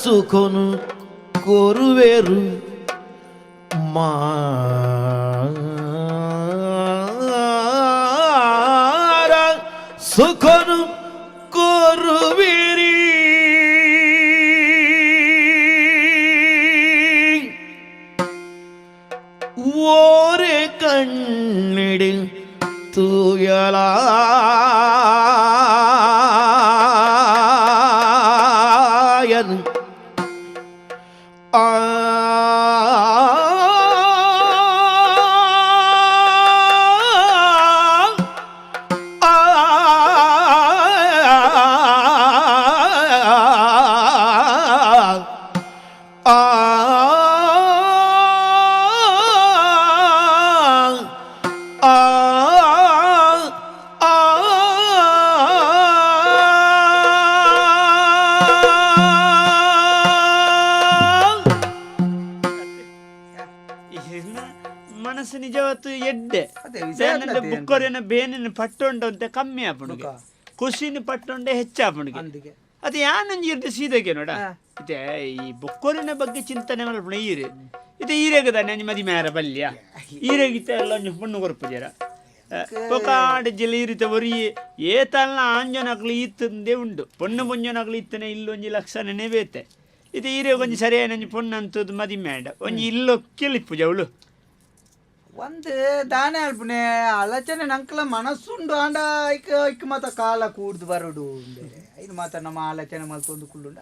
ಸುಖನು ಕೊರುವೆರು ಮಾರ ಸುಖನು ಕೊರುವಿರಿ ಓರೆ ಕಣ್ಣಿಡಿ ತೂಯಲಾಯನು ಆ ಆ ಆ ಆ ಆ ಈರ್ನ ಮನಸ್ಸು ನಿಜವತ್ತು ಎಡ್ಡೆ ಅದೇ ವಿಷಯ ಬೇನಂಡ ಬುಕ್ಕೊರೆನ ಬೇನಿನ ಪಟ್ಟೊಂಡು ಅಂತ ಕಮ್ಮಿ ಆಪುಣಿಗೆ ಖುಷಿನ ಪಟ್ಟೊಂಡೆ ಹೆಚ್ಚಾಪುಣಿಗೆ ಅಂದಿಗೆ. ಅದು ಯಾನಂಜಿ ಇರ್ದು ಸೀದೆಗೆ ನೋಡ ಇತ್ತೆ ಈ ಬೊಕ್ಕೊರಿನ ಬಗ್ಗೆ ಚಿಂತನೆ ಮಲ್ಪುಣ ಈರೆ ಇತ್ತೆ ಈರೆಗೆ ತಾನೆ ಅಂಜಿ ಮದಿ ಮೇರ ಬಲ್ಯ ಈರೆಗಿತ್ತೆ ಎಲ್ಲ ಒಂಜಿ ಪೊಣ್ಣು ಕೊರ್ಪು ಜರ ಪೊಕಾಡ ಜಿಲ್ಲ ಈರಿತ ಒರಿ ಏತಲ್ಲ ಆಂಜನಕ್ಲು ಈತ್ತಂದೇ ಉಂಡು ಪೊಣ್ಣು ಪೊಂಜನಕ್ಲು ಇತ್ತನೆ ಇಲ್ಲೊಂಜಿ ಲಕ್ಷಣನೇ ಬೇತೆ ಇದು ಈರೆ ಒಂಜಿ ಸರಿಯಾದ ಒಂಜಿ ಪೊಣ್ಣು ಅಂತದ್ದು ಮದಿ ಮೇಡ ಒಂಜಿ ಇಲ್ಲೊಕ್ಕೆಲಿಪ್ಪು ಜವಳು ಒಂದು ದಾನೆ ಅಲ್ಪನೆ ಆಲೋಚನೆ ನಂಕಲ ಮನಸ್ಸುಂಡು ಆಂಡ ಐಕ್ ಐಕ್ ಮಾತ ಕಾಲ ಕೂಡ್ದು ಬರೋಡು ಐನು ಮಾತ ನಮ್ಮ ಆಲೋಚನೆ ಮಲ್ತೊಂದು ಕುಳ್ಳುಂಡ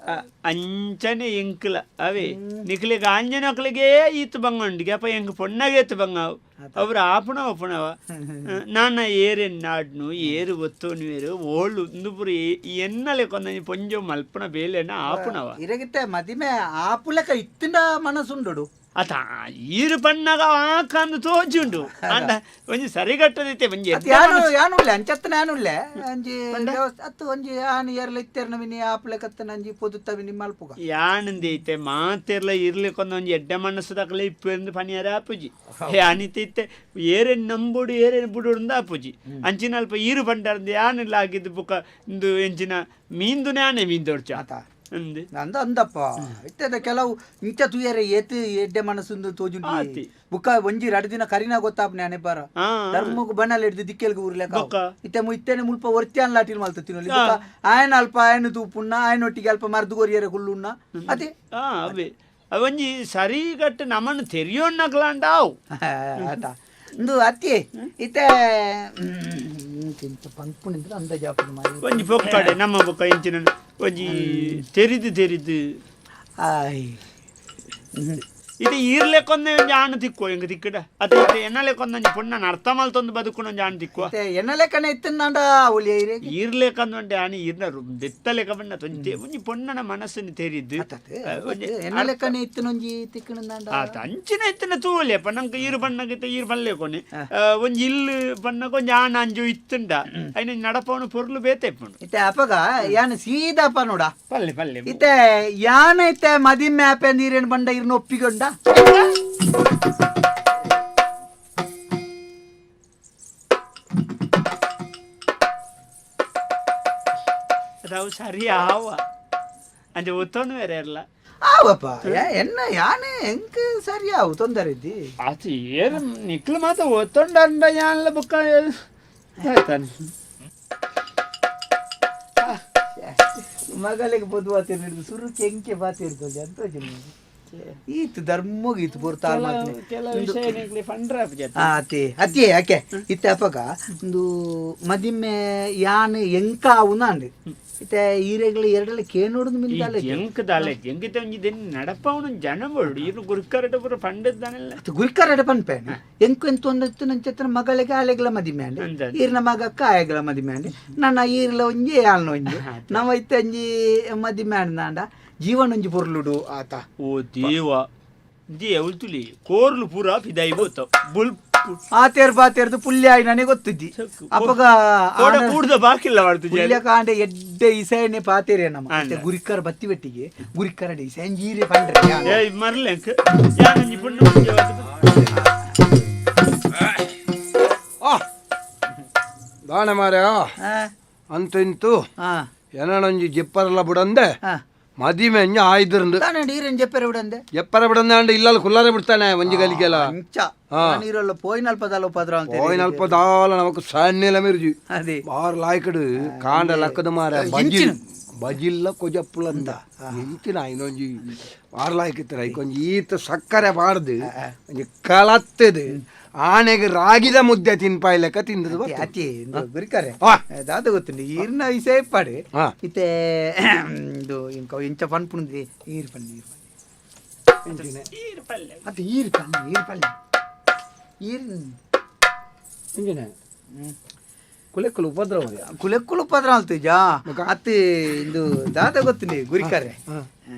ಅಂಚನೆ ಎಂಕ್ಲ ಅವೇ ನಿಕ್ಲಿಗೆ ಆಂಜನಕ್ಲಿಗೆ ಈತ್ ಬಂಗುಂಡಿಗೆ ಅಪ್ಪ ಎಂಕ್ ಪೊಣ್ಣಗೆ ಏತ್ ಬಂಗಾವು ಅವ್ರು ಆಪುಣ ಒಪ್ಪುಣವ ನಾನ ಏರೆನ್ ನಾಡ್ನು ಏರು ಒತ್ತೋನು ಓಳು ಉಂದುಪುರು ಎನ್ನಲೆ ಕೊಂದಂಜಿ ಪೊಂಜೋ ಮಲ್ಪುಣ ಬೇಲೆನ ಆಪುಣವ ಇರಗಿತ್ತೆ ಮದಿಮೆ ಆಪುಲಕ ಇತ್ತಿಂಡ ಮನಸ್ಸುಂಡು ಅತ ಈರು ಪಣ್ಣಗ ಆಕಂದು ತೋಜುಂಡು ಅಂಡ ಒಂಜಿ ಸರಿಗಟ್ಟದೈತೆ ಒಂಜಿ ಅತ್ ಯಾನು ಯಾನುಲ್ಲೆ ಅಂಚತ್ತನ ಯಾನುಲ್ಲೆ ಅಂಜಿ ಅತ್ತು ಒಂಜಿ ಆನ್ ಏರ್ಲ ಇತ್ತೆರ್ನ ಮಿನಿ ಆಪ್ಲೆ ಕತ್ತನ ಅಂಜಿ ಪೊದುತ್ತ ಮಿನಿ ಮಲ್ಪುಗ ಯಾನಂದೈತೆ ಮಾತೆರ್ಲ ಇರ್ಲಿಕ್ಕೊಂದು ಒಂಜಿ ಎಡ್ಡೆ ಮನಸ್ಸು ಇಪ್ಪು ಪನಿಯಾರ ಆಪುಜಿ ಯಾನಿತೆ ಇತ್ತೆ ಏರೇನು ನಂಬುಡು ಏರೇನು ಬುಡುಂದ ಆಪುಜಿ ಅಂಚಿನ ಅಲ್ಪ ಈರು ಪಂಡರ್ದು ಯಾನಿಲ್ಲ ಆಗಿದ್ದು ಬುಕ್ಕ ಇಂದು ಎಂಚಿನ ಮೀಂದು ನಾನೇ ಮೀಂದೊಡ್ಚ ಆತ. ಅಂದು ಅಂದ ಅಂದಪ್ಪ ಇತ್ತದ ಕೆಲವು ಇಂಚ ತುಯರೆ ಏತ್ ಎಡ್ಡೆ ಮನಸ್ಸುಂದು ತೋಜುಂಡು ಆತಿ. ಬುಕ್ಕ ಒಂಜಿ ರಡ್ ದಿನ ಕರಿನ ಗೊತ್ತಾಪ್ನೆ ಅನೆ ಬಾರ ಆ. ಧರ್ಮಗ್ ಬಣ್ಣಲ್ ಹಿಡ್ದು ದಿಕ್ಕೆಲ್ಗೆ ಊರ್ಲೆಕ ಬೊಕ್ಕ? ಇತ್ತೆ ಇತ್ತೇನೆ ಮುಲ್ಪ ಒರ್ತ್ಯಾನ್ ಲಾಟಿಲ್ ಮಲ್ತ ತಿನ್ನೊಲಿ ಬೊಕ್ಕ ಆಯನ ಅಲ್ಪ ಆಯನ ತೂಪುಣ್ಣ ಆಯನೊಟ್ಟಿಗೆ ಅಲ್ಪ ಮರ್ದು ಕೊರಿಯರೆ ಕುಳ್ಳುಣ್ಣ ಅದೇ ಆ ಅವೇ ಅವೊಂಜಿ ಸರಿಗಟ್ಟು ನಮ್ಮನ್ನು ತೆರಿಯೋಣ್ಣಕ್ಲಾಂಡಾವು ಆತ ಇಂದು ಅತ್ತಿ ಇತ್ತೆ ಇಂತ ಪಂಪುನಿಂದ ಅಂದಾಜು ಮಾರಿ ಒಂಜಿ ಬೊಕ್ಕಡೆ ನಮ್ಮ ಬೊಕ್ಕ ಇಂಚಿನ ಒಂಜಿ ತೆರಿದು ತೆರಿದು ಆಯ್ ಇದು ಈರ್ಲೆಕ್ಕೊಂದೆ ಒಂಜಿ ಆಣು ತಿಕ್ಕುವ ಎಂಕ್ ತಿಕ್ಕಡ ಅತ್ತ ಇತ್ತೆ ಎನ್ನಲೆಕ್ಕೊಂದ ಒಂಜಿ ಪೊಣ್ಣನ ಅರ್ಥ ಮಲ್ತೊಂದು ಬದುಕುನ ಒಂಜಿ ಆಣು ತಿಕ್ಕುವ ಇತ್ತೆ ಎನ್ನಲೆಕ್ಕನೆ ಇತ್ತನ್ನಾಂಡ ಒಲಿಯ ಇರೆ ಈರ್ಲೇಕಂದು ಒಂಡೆ ಆಣಿ ಈರ್ನ ದೆತ್ತಲೆಕ ಬಣ್ಣ ತೊಂಜಿ ಒಂಜಿ ಪೊಣ್ಣನ ಮನಸ್ಸನ್ನು ತೆರಿದು ಒಂಜಿ ಎನ್ನಲೆಕ್ಕನೆ ಇತ್ತನೊಂಜಿ ತಿಕ್ಕಣಂದಾಂಡ ಆತ ಅಂಚಿನ ಇತ್ತಿನ ತೂವಲೆಪ್ಪ ನಂಗೆ ಈರು ಬಣ್ಣಗಿತ್ತ ಈರು ಬಲ್ಲೆ ಕೊನೆ ಒಂಜಿ ಇಲ್ಲು ಬಣ್ಣಕ್ಕೆ ಒಂಜಿ ಆಣ ಅಂಜು ಇತ್ತುಂಡ ಐನ ನಡಪವನು ಪೊರ್ಲು ಬೇತೆಪ್ಪುಂಡು ಇತ್ತೆ ಅಪಗ ಯಾನ್ ಸೀದಾಪ ನೋಡ ಪಲ್ಲೆ ಪಲ್ಲೆ ಇತ್ತೆ ಯಾನ ಇತ್ತೆ ಮದಿಮೆ ಆಪೆ ನೀರೇನು ಬಂಡ ಇರ್ನ ಒಪ್ಪಿಗೊಂಡ ಅದಾವು ಸರಿ ಆವ ಅಂಚೆ ಒತ್ತೊಂದು ಬೇರೆ ಇರಲ್ಲ ಆವಪ್ಪ ಎನ್ನ ಯಾನೆ ಎಂಕ್ ಸರಿ ಆವು ತೊಂದರೆ ಇದ್ದಿ ಅದು ಏನು ನಿಕ್ಲು ಮಾತ್ರ ಒತ್ತೊಂಡ ಅಂಡ ಯಾನ್ಲ ಬುಕ್ಕ ಆಯ್ತಾನೆ ಮಗಳಿಗೆ ಬದುವಾತಿರ್ ಹಿಡಿದು ಸುರು ಕೆಂಕೆ ಬಾತಿರ್ತದೆ ಅಂತ ಈತ್ ಧರ್ಮಗ್ ಈತ್ ಪೂರ್ತ ಕೆಲವು ವಿಷಯ ನಿಕ್ಲಿ ಫಂಡ್ರ ಅತಿ ಅತಿ ಯಾಕೆ ಇತ್ತೆ ಅಪಗ ಒಂದು ಮದಿಮೆ ಯಾನ್ ಎಂಕ ಆವು ಅಂಡ್ ಇತ್ತೆ ಈರೆಗಳು ಎರಡಲ್ಲ ಕೇನೋಡುದು ಮಿಂದಾಲೆ ಎಂಕ್ ದಾಲೆ ಎಂಕಿತ ಒಂಜಿ ದೆನ್ ನಡಪವನು ಜನ ಬೋಡು ಇರು ಗುರುಕರಟ ಪೂರ ಪಂಡದ್ದಾನೆಲ್ಲ ಗುರಿಕರಡ ಪನ್ಪೇನೆ ಎಂಕು ಎಂತ ಒಂದಿತ್ತು ನಂಚತ್ರ ಮಗಳಿಗೆ ಆಲೆಗಳ ಮದಿಮೆ ಅಂಡ್ ಅಂದಾಜು. ಈರ್ನ ಮಗಕ್ಕ ಆಯಗಳ ಮದಿಮೆ ಅಂಡ್ ನನ್ನ ಈರ್ಲ ಒಂಜಿ ಆಲ್ನ ಒಂಜಿ ನಮ್ಮ ಇತ್ತೆ ಒಂಜಿ ಮದಿಮೆ ಅಂಡ್ ಜೀವನ ಒಂಜಿ ಪೊರ್ಲುಡು ಆತ ಓ ದೇವ they ಉಲ್ತುಲಿ ಕೋರ್ಲು ಪೂರ ಫಿದಾಯಿ ಬೋತ ಬುಲ್ ಆತೇರ್ ಬಾತೇರ್ದು ಪುಲ್ಯ ಆಯಿ ನನಗೆ ಗೊತ್ತಿದ್ದಿ ಅಪ್ಪಗ ಕೋಡ ಕೂಡ್ದ ಬಾಕಿಲ್ಲ ಮಾಡ್ತು ಪುಲ್ಯ ಕಾಂಡೆ ಎಡ್ಡೆ ಇಸೆನೆ ಪಾತೇರೆ ನಮ್ಮ ಅಂದ. ಮತ್ತೆ ಗುರಿಕರ ಬತ್ತಿ ಬೆಟ್ಟಿಗೆ ಗುರಿಕರಡೆ ಇಸೆ ಅಂಜೀರೆ ಪಂಡ್ರೆ ಏಯ್ ಮರ್ಲೆಂಕ್ ಯಾನೊಂಜಿ ಪುಣ್ಣು ಒಂಜಿ ಆ ದಾಣ ಮಾರ್ಯ ಅಂತ ಇಂತು ಹಾ ಏನೊಂಜಿ ಜೆಪ್ಪರಲ್ಲ ಬುಡಂದೆ ಹಾ ಮದಿಮೆ ಅಂಜ ಆಯ್ದ್ರಂದು ತಾನೆ ಈರೇನ್ ಜೆಪ್ಪೆರೆ ಬಿಡಂದೆ ಜೆಪ್ಪರ ಬಿಡಂದೆ ಅಂಡ ಇಲ್ಲಲ್ಲ ಕುಲ್ಲಾರೆ ಬಿಡ್ತಾನೆ ಒಂಜಿ ಗಲಿಗೆಲ್ಲ ಅಂಚ ನೀರಲ್ಲ ಪೋಯಿನಲ್ಪ ದಾಲ ಉಪದ್ರ ಅಂತ ಹೋಯ್ನಲ್ಪ ದಾಲ ನಮಕ್ ಸಣ್ಣ ಮಿರ್ಜಿ ಅದೇ ಬಾರ್ ಲಾಯ್ಕಡು ಕಾಂಡ ಲಕ್ಕದ ಮಾರ ಬಜಿಲ್ ಬಜಿಲ್ಲ ಕೊಜಪ್ಪುಲಂದ ಎಂಚಿನ ಇನ್ನೊಂಜಿ ಬಾರ್ ಲಾಯ್ಕಿತ್ತರ ಐಕೊಂಜಿ ಈತ ಸಕ್ಕರೆ ಬಾರ್ದು ಒಂಜಿ ಕಲತ್ತದು ಆನೆಗೆ ರಾಗಿದ ಮುದ್ದೆ ತಿನ್ಪಾಯಿ ಲೆಕ್ಕ ತಿಂದದು ಅತಿ ಅತಿ ಇಂದು ಗುರಿಕರೆ ಆ. ದಾದ ಗೊತ್ತುಂಡು ಈರ್ನ ಇಸೆ ಇಪ್ಪಾಡು ಆ. ಇತ್ತೆ ಇಂದು ಇಂಕ ಇಂಚ ಪನ್ಪುಂದು ಈರ್ ಪನ್ನಿ ಈರ್ ಪನ್ನಿ ಈರ್ ಪಲ್ಲೆ ಅತ್ತೆ ಈರ್ ಪನ್ನಿ ಈರ್ ಪಲ್ಲೆ ಈರ್ ಇಂಜಿನ ಕುಲೆಕ್ಕುಲು ಉಪದ್ರವ ಕುಲೆಕ್ಕುಲು ಉಪದ್ರ ಅಲ್ತುಜಾ ಅತ್ತೆ ಇಂದು ದಾದ ಗೊತ್ತುಂಡು ಗುರಿಕರೆ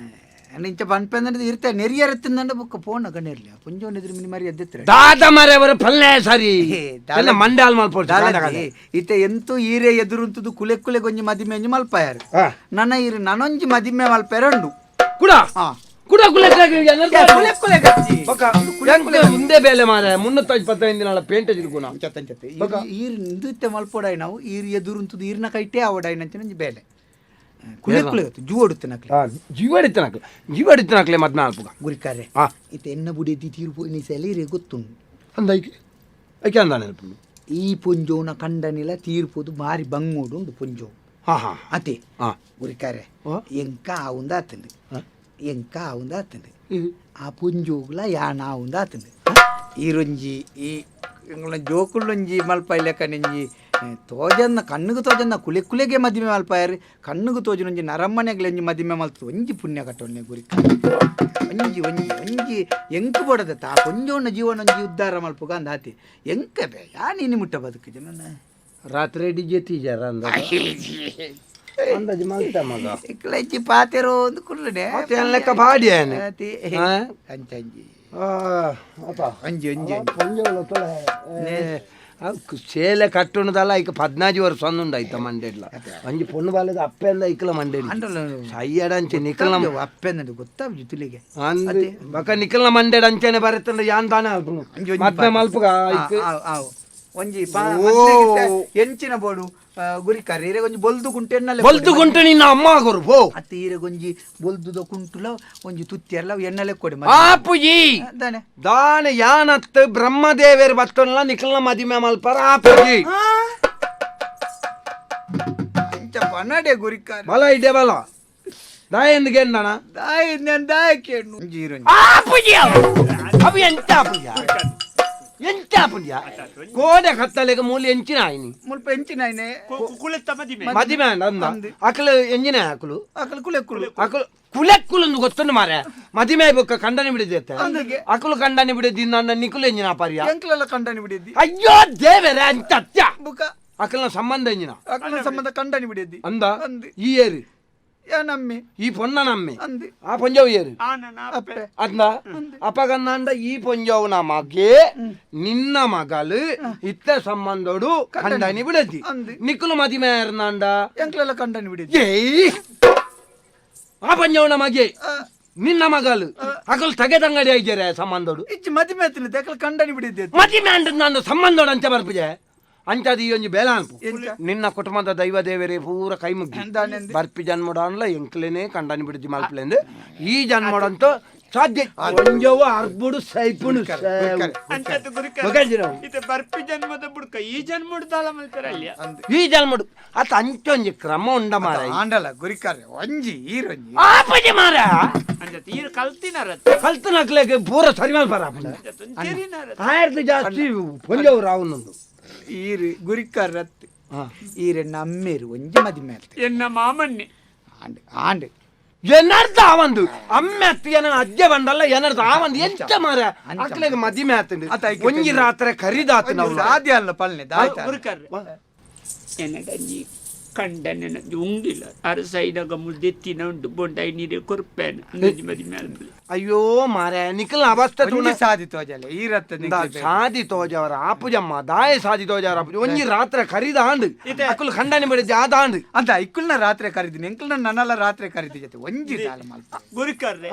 ಇಂಚ ಪನ್ಪೆಂದ್ರೆ ಇರ್ತೆ ನೆರಿಯರ ತಿಂದಂಡ ಬುಕ್ಕ ಪೋಣ ಗಣ್ಯರ್ಲಿ ಪುಂಜೋನ್ ಎದುರು ಮಿನಿ ಮರಿ ಎದ್ದಿತ್ರೆ ದಾದ ಮಾರೆ ಅವರ ಪಲ್ಲೆ ಸರಿ ಏ, ದಾದ- ಎಲ್ಲ ಮಂಡಾಲ್ ಮಲ್ಪೊಡ್ಚಿ ದಾಲಜಿ, ಇತ್ತೆ ಎಂತೂ ಈರೆ ಎದುರುಂತುದು ಕುಲೆ ಕುಲೆ ಗೊಂಜಿ ಮದಿಮೆ ಒಂಜಿ ಮಲ್ಪಾಯರು ಆ. ನನ್ನ ಈರು ನನೊಂಜಿ ಮದಿಮೆ ಮಲ್ಪಾಯರು ಉಂಡು ಕುಡ ಹಾ. ಕುಡ ಕುಲೆಕ್ಕಾಗಿ ಕುಲೆ ಕುಲೆ ಗಚ್ಚಿ. ಮುಂದೆ ಬೇಲೆ ಮಾರೆ 325 ದಿನ ಪೇಂಟ್ ತಿಳ್ಕೊಣ ಅಂಚತೆ ಅಂಚತೆ. ಈರ್ ಇಂದು ಮಲ್ಪೊಡಾಯಿ ನಾವು ಈರ್ ಎದುರುಂತುದು ಈರ್ನ ಕೈಟೇ ಆವಡಾಯಿ ನಂಚಿನ ಒಂಜಿ ಬೇಲೆ ಕುಲೆ ಕುಲೆ ಗೊತ್ತು ಜೂ ಒಡುತ್ತೆ ನಕ್ಲೆ ಜೀವಡಿತ್ತನಕ್ಲೆ ಜೀವಡಿತ್ತನಕ್ಲೆ ಮದ್ನ ಅಲ್ಪುಗ ಗುರಿಕಾರೆ ಆ. ಇತ್ತೆ ಎನ್ನ ಬುಡಿ ತೀರ್ಪು ಸೆಲೆ ಈರೆ ಗೊತ್ತುಂಡು ಅಂದ ಐಕೆ ಐಕೆ ಅಂದ ನೆನಪುಂಡು ಈ ಪುಂಜೋನ ಕಂಡನಿಲ ತೀರ್ಪುದು ಬಾರಿ ಬಂಗೋಡು ಉಂಡು ಪುಂಜೋ ಹಾ ಹಾ ಅತೆ ಹಾ. ಗುರಿಕಾರೆ ಆ. ಎಂಕ ಆವುಂದ ಆತಂದು ಎಂಕ ಆವುಂದ ಆತಂದು ಆ ಪುಂಜೋಗ್ಲ ಯಾನ ಆವುಂದ ಆತಂದು ಈರೊಂಜಿ ಈ ಎಂಗುಲ ಜೋಕುಳ್ಳೊಂಜಿ ಮಲ್ಪಾಯಿ ಲೆಕ್ಕ ನೆಂಜಿ ತೋಜನ್ನ ಕಣ್ಣುಗು ತೋಜನ್ನ ಕುಲೆ ಕುಲೆಗೆ ಮದಿಮೆ ಮಲ್ಪಾಯರು ಕಣ್ಣುಗು ತೋಜನೊಂಜಿ ನರಮ್ಮನೆಗ್ಲೊಂಜಿ ಮದಿಮೆ ಮಲ್ತು ಒಂಜಿ ಪುಣ್ಯ ಕಟ್ಟೊನ್ನೆ ಗುರಿ ಒಂಜಿ ಒಂಜಿ ಒಂಜಿ ಎಂಕು ಬಡದ ತಾ ಕೊಂಜೋಣ ಜೀವನ ಒಂಜಿ ಉದ್ಧಾರ ಮಲ್ಪುಗ ಅಂದ ಆತಿ ಎಂಕ ಬೇ ಯಾ ನೀನು ಮುಟ್ಟ ಬದುಕು ಜನ ರಾತ್ರಿ ಡಿಜೆ ತೀಜಾರ ಅಂದ ಅಂದಾಜು ಮಲ್ತ ಮಗ ಇಕ್ಲಂಚಿ ಪಾತೆರೋ ಒಂದು ಕುಲ್ಲನೆ ಮತ್ತೆ ಏನ್ ಲೆಕ್ಕ ಬಾಡಿ ಏನೆ? ಅತಿ ಹಾ? ಅಂಚಂಜಿ. ಒಂಜಿ ಒಂಜಿ ಸೇಲೆ ಕಟ್ಟುಣದಲ್ಲ ಐಕ 14 ವರ್ಷ ಉಂಡು ಐತ ಮಂಡೆಡ್ಲ ಒಂಜಿ ಪೊಣ್ಣು ಬಾಲದ ಅಪ್ಪೆಂದ ಐಕಲ ಮಂಡೆಡ್ ಸೈಯಡಂಚೆ ನಿಕಲ್ನ ಅಪ್ಪೆಂದ ಗೊತ್ತಾವು ತುಲಿಗೆ ಅಂದ್ ಬಕ ನಿಕಲ್ನ ಮಂಡೆಡ್ ಅಂಚನೆ ಬರತ್ತಂಡ ಯಾನ್ ತಾನೆ ಅಲ್ಪುನು ಮದ್ಮೆ ಮಲ್ಪುಗ ಐಕ್ ಒಂಜಿ ಎಂಚಿನ ಬೋಡು ಗುರಿಕಾರೆ ಈರೆ ಒಂಜಿ ಬೊಲ್ದು ಕುಂಟು ಎಣ್ಣಲೆ ಬೊಲ್ದು ಕುಂಟು ನಿನ್ನ ಅಮ್ಮ ಆಗೋರು ಪೋ ಅತ್ತ ಈರೆ ಒಂಜಿ ಬೊಲ್ದುದ ಕುಂಟುಲ ಒಂಜಿ ತುತ್ತಿ ಎಲ್ಲ ಎಣ್ಣಲೆ ಕೊಡಿ ಆಪುಜಿ ದಾನೆ ದಾನೆ ಯಾನತ್ ಬ್ರಹ್ಮದೇವೇರ್ ಬತ್ತೊನ್ಲ ನಿಕಲ್ನ ಮದಿಮೆ ಮಲ್ಪರ ಆಪುಜಿ ಅಂಚ ಪನಡೆ ಗುರಿಕಾರೆ ಬಲ ಇಡೆ ಬಲ ದಾಯೆಂದು ಗೆಂಡಣ ದಾಯ ನಾನು ದಾಯ ಕೇಳು ಒಂಜಿ ಈರೊಂಜಿ ಆಪುಜಿ ಅವು ಎಂತ ಆಪುಜ ಎಂತ ಆಪುಜ ಕೋಡೆ ಕತ್ತಲೆಗೆ ಮೂಲಿ ಎಂಚಿನ ಆಯ್ನಿ ಮುಲ್ಪ ಎಂಚಿನ ಆಯ್ನೆ ಕುಲೆತ್ತ ಮದಿಮೆ ಮದಿಮೆ ಅಂದ ಅಕಲು ಎಂಜಿನ ಅಕಲು ಅಕಲು ಕುಲೆಕ್ಕುಲು ಅಕಲು ಕುಲೆಕ್ಕುಲು ಗೊತ್ತುಂಡು ಮಾರೆ ಮದಿಮೆ ಬೊಕ್ಕ ಕಂಡನೆ ಬಿಡಿದೆತ್ತೆ ಅಕಲು ಕಂಡನೆ ಬಿಡಿದ ನನ್ನ ನಿಕುಲು ಎಂಜಿನ ಪರ್ಯ ಎಂಕ್ಲೆಲ್ಲ ಕಂಡನಿ ಬಿಡಿದ್ದಿ ಅಯ್ಯೋ ದೇವರೇ ಅಂತ ಅತ್ಯ ಬುಕ ಅಕಲ್ನ ಸಂಬಂಧ ಎಂಜಿನ ಅಕಲ್ನ ಸಂಬಂಧ ಕಂಡನಿ ಬಿಡಿದ್ದಿ ಅಂದ ಅಂದಿ. ಈ ಏರು ಯಾ ನಮ್ಮಿ ಈ ಪೊನ್ನ ನಮ್ಮೆ ಅಂದಿ ಆ ಪೊಂಜವು ಏರು ಆನನ ಅಪ್ಪೆ ಅಂದ ಅಪಗಂದ ಈ ಪೊಂಜವುನ ಮಗೆ ನಿನ್ನ ಮಗಲು ಇತ್ತ ಸಂಬಂಧೋಡು ಕಂಡನಿ ಬಿಡದಿ ಅಂದಿ. ನಿಕ್ಕುಲು ಮದಿಮೆ ಏರ್ನಾಂಡ ಎಂಕ್ಲೆಲ್ಲ ಕಂಡನಿ ಬಿಡಿದ್ದಿ ಏಯ್ ಆ ಪೊಂಜವುನ ಮಗೆ ನಿನ್ನ ಮಗಲು ಅಕಲು ತಗೆದಂಗಡಿ ಐಜರೆ ಸಂಬಂಧೋಡು ಇಚ್ಚಿ ಮದಿಮೆ ಆತಿನ ಅಕಲ್ ಕಂಡನಿ ಬಿಡಿದ್ದೆ ಮದಿಮೆ ಅಂಡ ನಾನು ಸಂಬಂಧೋಡು ಅಂಚ ಬರ್ಪುಜೆ ಅಂಚದು ಈ ಒಂಜಿ ಬೇಲ ಅನ್ಪು ಎಂಚ? ನಿನ್ನ ಕುಟುಂಬದ ದೈವ ದೇವರೇ ಪೂರ ಕೈ ಮುಗ್ಗಿ ದಾನೆಂದು? ಬರ್ಪಿ ಜನ್ಮಡನ್ಲ ಎಂಕ್ಲೇನೆ ಕಂಡನಿ ಬಿಡಿಜಿ ಮಲ್ಪಲೆಂದು ಈ ಜನ್ಮಡಂತೂ ಸಾಧ್ಯ ಒಂಜವು ಅರ್ಬುಡು ಸೈಪುನು ಅಂಚತ್ತು ಗುರಿಕಾರೆ ಮಗಂಜಿನವು. ಇತ್ತೆ ಬರ್ಪಿ ಜನ್ಮದ ಬುಡ್ಕ ಈ ಜನ್ಮಡ್ ದಾಲ ಮಲ್ಪೆರ ಅಲ್ಲಿಯ ಈ ಜನ್ಮಡು ಅತ್ತ ಅಂಚೊಂಜಿ ಕ್ರಮ ಉಂಡ ಮಾರ ಆಂಡಲ ಗುರಿಕಾರೆ ಒಂಜಿ ಈರೊಂಜಿ ಆಪಜಿ ಮಾರ ಅಂಚತ್ತು ಈರ್ ಕಲ್ತಿನರ ಕಲ್ತು ನಕ್ಲೆಗೆ ಪೂರ ಸರಿ ಮಲ್ಪರ ತೆರಿನರ ಆಯರ್ದು ಜಾಸ್ತಿ ಪೊಂಜವು ರಾವುನೊಂದು ಈರು ಗುರಿಕಾರ ಅತ್ತು ಈರೆನ್ನ ಅಮ್ಮೇರು ಒಂಜಿ ಮದಿಮೆ ಆತು ಎನ್ನ ಮಾಮನ್ನೆ ಆಂಡ್ ಆಂಡ್ ಏನರ್ಥ ಆವಂದು ಅಮ್ಮೆ ಅತ್ತು ಏನ ಅಜ್ಜೆ ಬಂದಲ್ಲ ಏನರ್ಥ ಆವಂದು ಎಂತ ಮಾರ ಅಕ್ಲೆಗೆ ಮದಿಮೆ ಆತಂದು ಆತ ಐಕೆ ಒಂಜಿ ರಾತ್ರಿ ಕರಿದಾತು ನಾವು ಸಾಧ್ಯ ಅಲ್ಲ ಪಲ್ನೆ ದಾಯ್ತ ಗುರುಕರ್ರೆ ಎನ್ನಡಂಜಿ ಕಂಡನೆ ಉಂಗಿಲ್ಲ ಅರಸೈದಾಗ ಮುದ್ದೆತ್ತಿನ ಉಂಟು ಬೊಂಡಾಯಿ ನೀರೇ ಕೊರ್ಪೇನೆ ಅಂದೊಂಜಿ ಮದಿಮೆ ಅಲ್ಪಲೆ ಅಯ್ಯೋ ಮಾರ ನಿಖಲ್ ಅವಸ್ಥೆ ತೂಣ ಒಂಜಿ ಸಾಧಿ ತೋಜಲೆ ಈರತ್ತ ಸಾದಿ ತೋಜವರ ಆಪುಜಮ್ಮ ದಾಯ ಸಾದಿ ತೋಜವರ ಆಪುಜ ಒಂಜಿ ರಾತ್ರಿ ಕರಿದ ಆಂಡು ಅಕುಲು ಖಂಡನೆ ಬಿಡಿದ್ದೆ ಆದಾಂಡು ಅಂತ ಇಕ್ಕುಲ್ನ ರಾತ್ರಿ ಕರಿದ್ದೀನಿ ಎಂಕಲ್ನ ನನ್ನಲ್ಲ ರಾತ್ರಿ ಕರಿದಿ ಜೊತೆ ಒಂಜಿ ದಾಲ ಮಲ್ಪ ಗುರುಕರ್ರೆ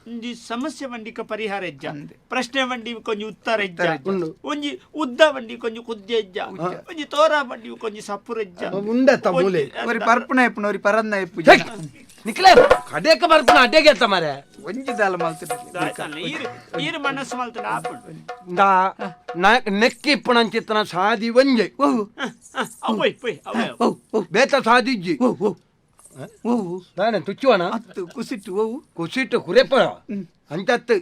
ಒಂಜಿ ಸಮಸ್ಯೆ ಬಂಡಿಕ ಪರಿಹಾರ ಹೆಜ್ಜ ಪ್ರಶ್ನೆ ಬಂಡಿ ಕೊಂಜಿ ಉತ್ತರ ಹೆಜ್ಜ ಒಂಜಿ ಉದ್ದ ಬಂಡಿ ಕೊಂಜಿ ಕುದ್ದೆ ಹೆಜ್ಜ ಒಂಜಿ ತೋರ ಬಂಡಿ ಕೊಂಜಿ ಸಪ್ಪುರ ಹೆಜ್ಜ ಉಂಡತ್ತ ಮೂಲೆ ಒರಿ ಪರ್ಪುನ ಇಪ್ಪುನ ಒರಿ ಪರನ್ನ ಇಪ್ಪು ನಿಖಲೇ ಕಡೆಕ ಬರ್ಪುನ ಅಡ್ಡೆಗೆ ಎತ್ತ ಮಾರೆ ಒಂಜಿ ದಾಲ ಮಲ್ತ ಈರು ಈರು ಮನಸ್ಸು ಮಲ್ತನ ಆಪುಂಡು ದಾ ನೆಕ್ಕಿ ಇಪ್ಪುಣಂಚಿತ್ತನ ಸಾದಿ ಒಂಜೆ ಅವ್ವಯ್ ಪೊಯ್ ಅವ್ವಯ್ ಬೇತ ಸಾದಿಜ್ಜಿ ದಾನೆ ತುಚ್ಚುವನ ಅತ್ತು ಕುಸಿಟ್ಟು ಓವು ಕುಸಿಟ್ಟು ಕುರೆಪರ ಅಂಚತ್ತು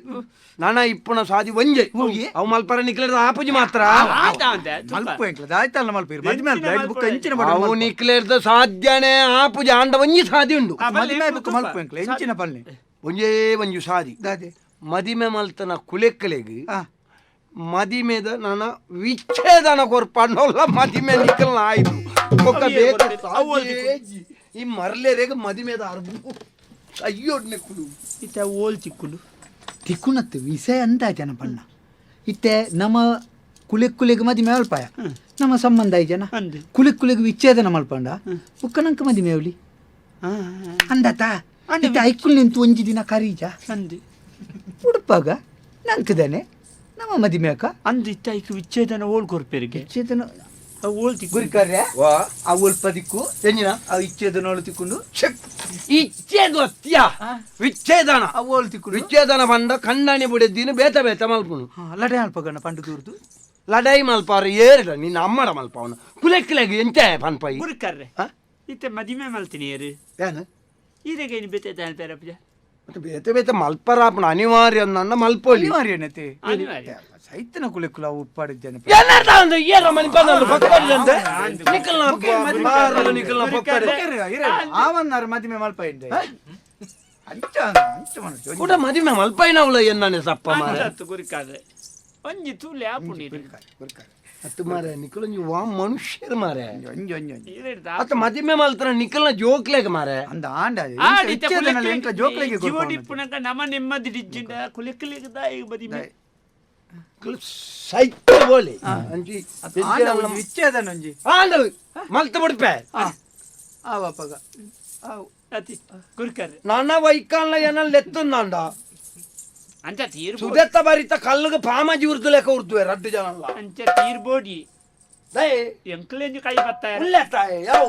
ನಾನ ಇಪ್ಪುಣ ಸಾದಿ ಒಂಜೆ ಅವು ಮಲ್ಪರ ನಿಕ್ಲೇದ ಆಪುಜಿ ಮಾತ್ರ ಮಲ್ಪ ಎಂಕ್ಲ ದಾಯ್ತಲ್ಲ ಮಲ್ಪ ಇರು ಮದಿಮೆ ಅಲ್ಪ ಬುಕ್ಕ ಎಂಚಿನ ಬಡ ಅವು ನಿಕ್ಲೇರ್ದ ಸಾಧ್ಯನೇ ಆಪುಜಿ ಆಂಡ ಒಂಜಿ ಸಾದಿ ಉಂಡು ಮದಿಮೆ ಬುಕ್ಕ ಮಲ್ಪ ಎಂಕ್ಲ ಎಂಚಿನ ಪಲ್ನೆ ಒಂಜೇ ಒಂಜಿ ಸಾದಿ ದಾದೆ ಮದಿಮೆ ಮಲ್ತನ ಕುಲೆಕ್ಕಲೆಗ್ ಆ ಮದಿಮೆದ ನನ್ನ ವಿಚ್ಛೇದನ ಕೊರ್ಪಣ್ಣಲ್ಲ ಮದಿಮೆ ನಿಕ್ಕಲ್ನ ಆಯ್ತು ಒಕ್ಕ ಬೇತ ಸಾಧ್ಯೇ ಈ ಮರ್ಲೇರೆಗ್ ಮದಿಮೆದ ಅರ್ಬು ಅಯ್ಯೋಡ್ನೆ ಕುಲು ಇತ್ತ ಓಲ್ ಚಿಕ್ಕುಲು ತಿಕ್ಕುನತ್ತು ವಿಷಯ ಅಂತ ಜನ ಪಣ್ಣ ಇತ್ತೆ ನಮ್ಮ ಕುಲೆಕ್ ಕುಲೆಗ್ ಮದಿಮೆ ಅಲ್ಪಾಯ ನಮ್ಮ ಸಂಬಂಧ I ಜನ ಅಂದ್. ಕುಲೆಕ್ ಕುಲೆಗ್ ವಿಚ್ಛೇದನ ಮಲ್ಪಂಡ ಬುಕ್ಕ ನಂಕ ಮದಿಮೆ ಅವಲಿ ಅಂದಾತ ಇತ್ತೆ ಐಕುಲ್ ನಿಂತು ಒಂಜಿ ದಿನ ಕರೀಜ ಅಂದ್ ಉಡುಪಾಗ ನಂಕದಾನೆ ನಮ್ಮ ಮದಿಮೆ ಅಕ್ಕ ಅಂದ್ ಇತ್ತ ಐಕ್ ವಿಚ್ಛೇದನ ಓಲ್ ಕೊರ್ಪೆರಿಗೆ ವಿಚ್ಛೇದನ ಓಲ್ ತಿಕ್ಕು ಗುರಿಕಾರ್ಯ ವಾ ಆ ಒಲ್ಪ ದಿಕ್ಕು ಎಂಜಿನ ಆ ವಿಚ್ಛೇದನ ಒಳು ತಿಕ್ಕೊಂಡು ಇಚ್ಛೇದೊತ್ಯ ವಿಚ್ಛೇದನ ಆ ಓಲ್ ತಿಕ್ಕೊಂಡು ವಿಚ್ಛೇದನ ಬಂದ ಕಣ್ಣಾಣಿ ಬುಡೆದಿನ ಬೇತ ಬೇತ ಮಲ್ಪುನು ಲಡೆ ಅಲ್ಪಗಣ್ಣ ಪಂಡು ದೂರ್ದು ಲಡಾಯಿ ಮಲ್ಪಾರು ಏರಿಡ ನಿನ್ನ ಅಮ್ಮಡ ಮಲ್ಪವನು ಕುಲೆಕ್ಕಿಲೆಗ್ ಎಂಚ ಪನ್ಪೈ ಗುರುಕರ್ರೆ ಆ? ಇತ್ತೆ ಮದಿಮೆ ಮಲ್ತಿನಿ ಏರು ಏನು ಈರೆಗೆ ಇನ್ನು ಬೇತೆ ಪೇರಪ್ಪ ಮತ್ತೆ ಬೇತೆ ಬೇತೆ ಮಲ್ಪರಾಪಣ ಅನಿವಾರ್ಯ ನನ್ನ ಮಲ್ಪೊಲಿ ಅನಿವಾರ್ಯನತೆ ಅನಿವಾರ್ಯ. ಸೈತನ ಕುಲೆಕ್ಕುಲ ಉಪ್ಪಾಡಿದ್ದೇನೆ ಏನಾರ್ದ ಒಂದು ಏರ ಮನಿ ಬಂದಲ್ಲ ಪಕ್ಕಡಿದಂತೆ ನಿಕ್ಕಲ್ನ ಬಾರಲ್ಲ ನಿಕ್ಕಲ್ನ ಪಕ್ಕಡಿ ಆವನ್ನಾರು ಮದಿಮೆ ಮಲ್ಪ ಇಂದೆ ಅಂಚ ಅಂಚ ಮನುಷ್ಯ ಕೂಡ ಮದಿಮೆ ಮಲ್ಪೈನವಳ ಎನ್ನನೆ ಸಪ್ಪ ಮಾರೆ ಅಂದತ್ತು ಗುರುಕರ್ರೆ ಒಂಜಿ ತೂಲೆ ಆಪುಂಡು ಗುರಿಕಾರೆ, ಗುರಿಕಾರೆ. ಅತ್ತು ಮಾರೆ, ನಿಕುಲೊಂಜಿ ವಾ ಮನುಷ್ಯರು ಮಾರೆ. ಒಂಜಿ ಒಂಜಿ ಒಂಜಿ. ಅತ್ತ ಮದಿಮೆ ಮಲ್ತನ ನಿಕಲ್ನ ಜೋಕ್ಲೆಗ್ ಮಾರೆ. ಅಂದ ಆಂಡ ಎಂಕ್ಲ ಜೋಕ್ಲೆಗೆ ಕೊರ್ಪುನ. ಜೀವಡಿಪ್ಪುನಕ ನಮ ನೆಮ್ಮದಿ ಡಿಜ್ಜಿಂಡ ಕುಲೆಕ್ಲೆಗ್ ದಾಯೆಗ್ ಮದಿಮೆ? ನಿಕುಲು ಸೈತ ಬೋಲಿ ಅಂಚಿ. ಅತ್ತ ಆಂಡ ಒಂಜಿ ವಿಚ್ಛೇದನ ಒಂಜಿ. ಆಂಡ ಮಲ್ತ ಬುಡ್ಪೆ. ಆವಪ್ಪಗ ಆವು. ಅತಿ ಗುರ್ಕರ್. ನಾನ ವೈಕಾಲ್ನ ಏನ ಲೆತ್ತುಂದಾಂಡ. ಅಂಚ ತೀರ್ಬೋದು. ಸುದೆತ್ತ ಬರಿತ ಕಲ್ಲುಗ ಪಾಮಾಜಿ ಉರ್ದು ಲೆಕ್ಕ ಉರ್ದುವೆ ರಡ್ಡು ಜನ. ಅಂಚ ತೀರ್ಬೋಡಿ. ದಯೆ. ಎಂಕ್ಲೆಂಜಿ ಕೈ ಬತ್ತಾಯ. ಉಲ್ಲೆತ್ತಾಯೆ ಯಾವ.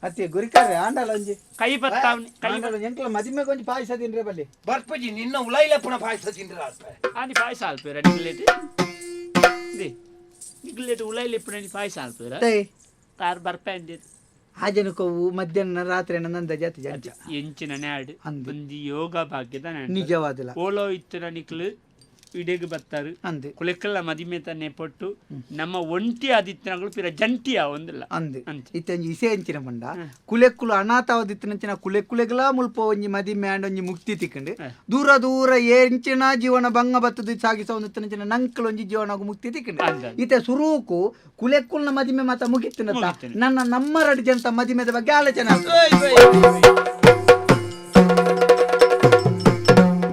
ಅತ್ತೆ ಗುರಿಕಾರೆ ಆಂಡಲ ಒಂಜಿ. ಕೈ ಬತ್ತಾವ್ನಿ ಕೈ. ಆಂಡಲ ಒಂಜಿ ಎಂಕ್ಲ ಮದಿಮೆಗೆ ಒಂಜಿ ಪಾಯಸ ತಿನ್ರೆ ಬಲ್ಲಿ. ಬರ್ಪಜಿ ನಿನ್ನ ಉಲೈಲೆಪ್ಪುನ ಪಾಯಸ ತಿಂದ್ರ ಅಲ್ಪೆ. ಆನಿ ಪಾಯಸ ಆಲ್ಪೇರ ನಿಗ್ಲೇಟ್ they ನಿಗ್ಲೇಟ್ ಉಲೈಲೆ ಇಪ್ಪುನ ಪಾಯಸ ಆಲ್ಪೇರ. ತೈ. ಕಾರ್ ಬರ್ಪೆ ಅಂದಿರ್. ಆಜನಕವು ಮಧ್ಯಾಹ್ನ ರಾತ್ರಿ ನಂದ ಜಾತಿ ಜಂಚ. ಎಂಚಿನ ನ್ಯಾಡ್. ಅಂದ್. ಒಂಜಿ ಯೋಗ ಭಾಗ್ಯದ ನ್ಯಾಡ್. ನಿಜವಾದಲ. ಓಲೋ ಇತ್ತಿನ ನಿಕ್ಲು ಇಡೆಗ್ ಬತ್ತಾರು. ಅಂದ್. ಕುಲೆಕ್ಕಲ್ಲ ಮದಿಮೆ ತನ್ನೆ ಪೊಟ್ಟು ನಮ್ಮ ಒಂಟಿ ಆದಿತ್ತಿನಗಳು ಪಿರ ಜಂಟಿ ಆವೊಂದಿಲ್ಲ. ಅಂದ್. ಅಂಚ. ಇತ್ತೆ ಒಂಜಿ ಇಸೆ ಎಂಚಿನ ಪಂಡ ಕುಲೆಕ್ಕುಲು ಅನಾಥವಾದಿತ್ತಿನಂಚಿನ ಕುಲೆಕ್ಕುಲೆಗ್ಲಾ ಮುಲ್ಪ ಒಂಜಿ ಮದಿಮೆ ಆಂಡ ಒಂಜಿ ಮುಕ್ತಿ ತಿಕ್ಕಂಡು. ದೂರ ದೂರ ಎಂಚಿನ ಜೀವನ ಭಂಗ ಬತ್ತದ ಸಾಗಿಸವೊಂದಿತ್ತಿನಂಚಿನ ನಂಕಲ್ ಒಂಜಿ ಜೀವನಗ್ ಮುಕ್ತಿ ತಿಕ್ಕಂಡು. ಅಂದ್ ಅಂದ್. ಇತ್ತೆ ಸುರೂಕು ಕುಲೆಕ್ಕುಲ್ನ ಮದಿಮೆ ಮಾತ ಮುಗಿತ್ತಿನತ್ತ. ಮುಗಿತ್ತಿನ. ನನ್ನ ನಮ್ಮ ರಡ್ಡು ಜನತ ಮದಿಮೆದ ಬಗ್ಗೆ ಆಲೋಚನೆ ಆಗ್ತದೆ.